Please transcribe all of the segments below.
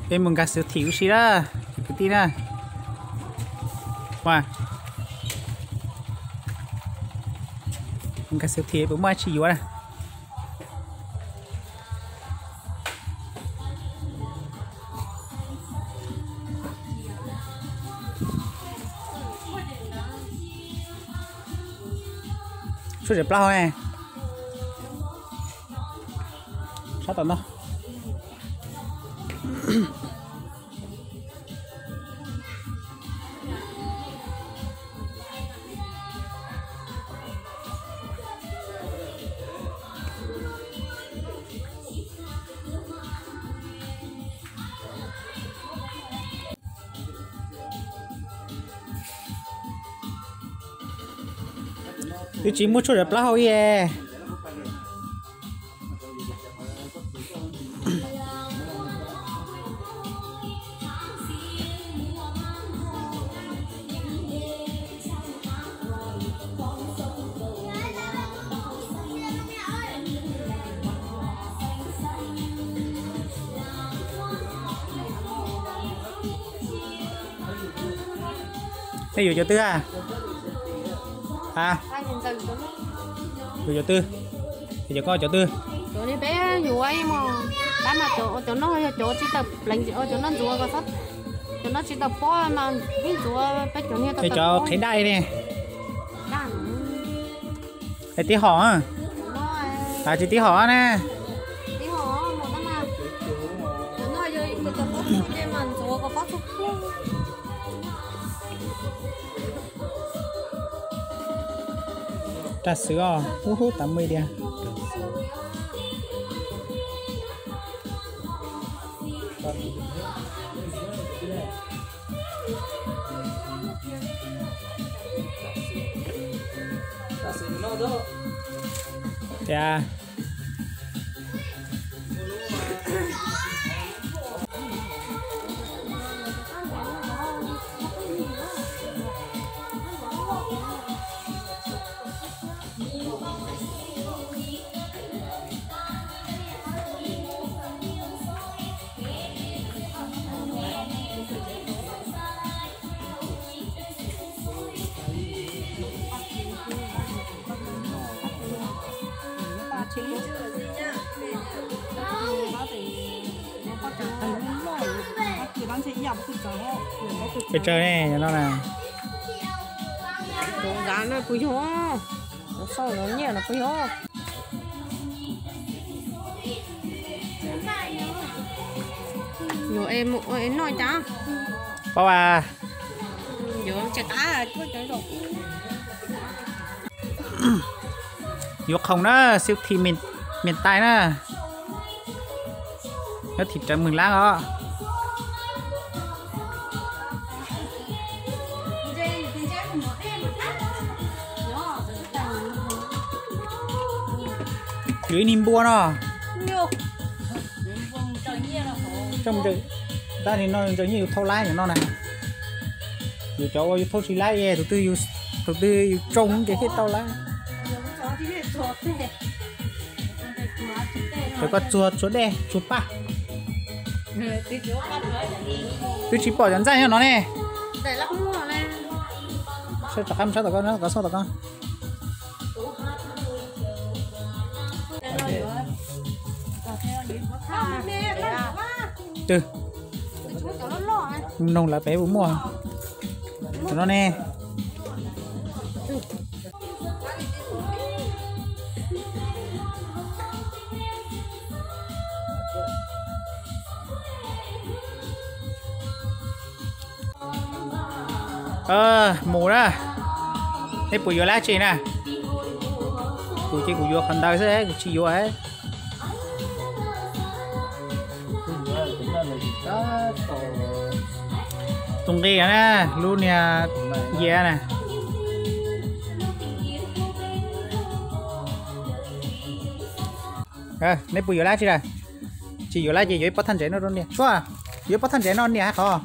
Peb mus nkag siêu thị ua si na, cov kwv tij na. Mus nkag siêu thị puas muaj dab tsi yuav na. Tshuaj zem plaub hau ne. Sab tom no. Twb tsis muaj tshuaj zem plaub hau ib. Nej yuav cov twg a? A, yuav cov twg? Cov koj cov twg? Cov li peb yuav ib mos, pab mas cov, cov no yog cov tsis tawm pleev, cov no ntxuav, cov no tsis tawm pob mas peb ntxuav peb cov niag tawm pob. Cov qhiav daj ne. Daj. Es tib hom, tsis tib hom ne. Raj xwm os, ub hub tas mui dias. Tias Pes tsawg ne, no na. Tus nrad no puas yog? Tus sau los nyiaj no puas yog? Yuav es noj cas? Paub a. Yuav tsis qab cuab cov zaum. Yuav khoom na, siêu thị miền, miền Tây na. Nyob thị trấn Mường Lát os. Yuav ib niag npua no. Tab sis no ntsaws nyiaj yus thauj laib no na. Yus cov uas yus thauj tsis laib, tus twg yus, tus twg yus tsoo ces thiaj tau laib. Ces koj txuag tsuav dej tsuag paj. Twb tsis pom cov ntxaij nyob no ne. Saib rov qab mus saib tom koj, tom koj, tom koj. Twg? Noog lawv pem puas muaj. Cov no ne. Mus na. Neb puas yuav dab tsi na? Kuv ces kuv yuav qhov ntawd xwb, kuv tsis yuav. Tus nqi na, lub niag yias na. Neb puas yuav dab tsi na? Tsis yuav lawm ces yuav ib pob thaj ntsev no rau niam. Yuav ib pob thaj ntsev no niam hais qhov.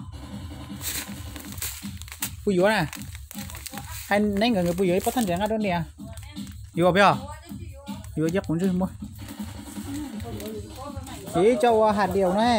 Puas yuav na? Hais neb nkawd puas yuav ib pob thaj ntsev nqa rau niam? Yuav peb os. Yuav ces quav ntswg muab. Ib co ua hạt điều na.